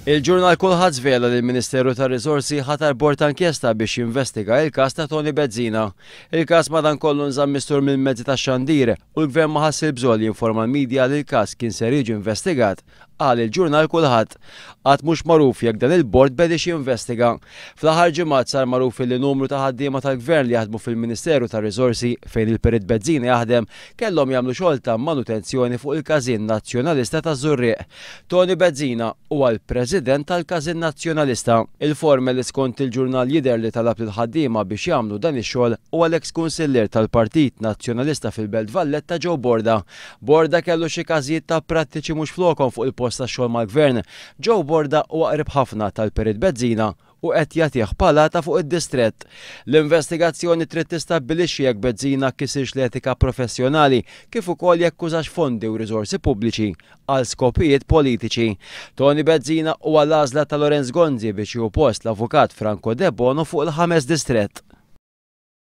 Il-ġurnal Kulħadd żvela li l-Ministeru tar-Riżorsi ħatar bord ta' inkjesta biex jinvestiga il-każ ta' Toni Bezzina. Il-każ madankollu nżamm mistur mill-mezzi tax-xandir u l-Gvern ma ħass il-bżonn li jinforma l-media li l-każ kien ser jiġi investigat, qal il-ġurnal Kulħadd. Għad mhux magħruf jekk dan il-bord bediex jinvestiga. Fl-aħħar ġimgħat sar magħruf illi numru ta' ħaddiema tal-Gvern li jaħdmu fil-Ministeru tar-Riżorsi fejn il-Perit Bezzina jaħdem kellhom jagħmlu xogħol ta' manutenzjoni fuq il-Każin Nazzjonalista taż-Żurrieq. Toni Bezzina huwa l-President tal-Każin Nazzjonalista. Il-foreman li skont il-ġurnal jidher li talab lill-ħaddiema biex jagħmlu dan ix-xogħol huwa l-eks kunsillier tal-Partit Nazzjonalista fil-Belt Valletta Joe Borda. Borda kellu xi każijiet ta' prattiċi mhux flokhom fuq il-post tax-xogħol mal-Gvern. Joe Borda huwa qrib ħafna tal-Perit Bezzina u qed jagħtih palata fuq id-distrett. L-investigazzjoni trid tistabbilixxi jekk Bezzina kisirx l-etika professjonali kif ukoll jekk użax fondi u riżorsi pubbliċi għal skopijiet politiċi. Toni Bezzina huwa l-għażla ta' Lawrence Gonzi biex jieħu post l-Avukat Franco Debono fuq il-ħames distrett.